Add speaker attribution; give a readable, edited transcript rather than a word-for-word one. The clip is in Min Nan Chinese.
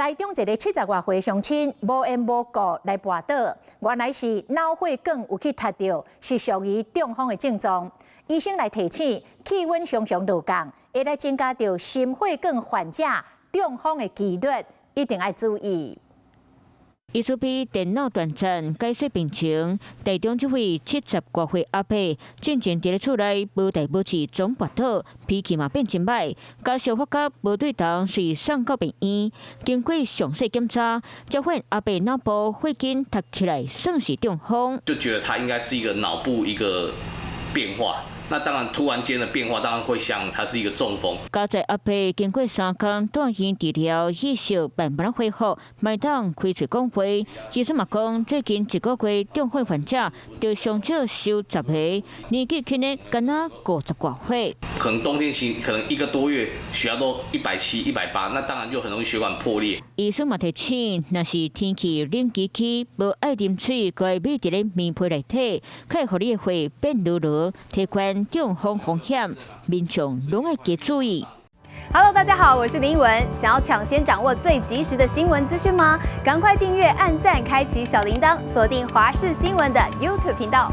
Speaker 1: 台中一个70外歲鄉親無緣無故來跋倒，原來是腦血管有去塞著，是屬於中風的症狀。醫生來提醒，氣溫常常落降，會來增加著心血管患者中風的幾率，一定愛注意。
Speaker 2: 醫師比電腦斷層解析病情，台中這位70外歲阿伯，進前佇咧厝內無代無誌總跋倒，脾氣嘛變真䆀，家屬發覺無對頭，隨送到病院，經過詳細檢查，才發現阿伯腦部血管塞起來，算是中風。
Speaker 3: 就覺得他應該是一個腦部一個變化。那當然，突然間的變化當然會像它是一個中風。
Speaker 2: 佳哉阿伯經過3工住院治療，意識慢慢恢復，會當開喙講話。醫生嘛講，最近一個月中風患者就上少收10個，年紀輕的敢若50外歲。
Speaker 3: 可能冬天期可能一個多月血壓都170、180，那當然就很容易血管破裂。
Speaker 2: 醫生嘛提醒，若是天氣冷吱吱，無愛啉水，閣愛覕佇咧棉被內底，較會予你的血變濁濁，提懸中風風險，民眾攏愛加注意。
Speaker 4: Hello，大家好，我是林文。想要搶先掌握最及時的新聞資訊嗎？趕快訂閱、按讚、開啟小鈴鐺，鎖定華視新聞的 YouTube 頻道。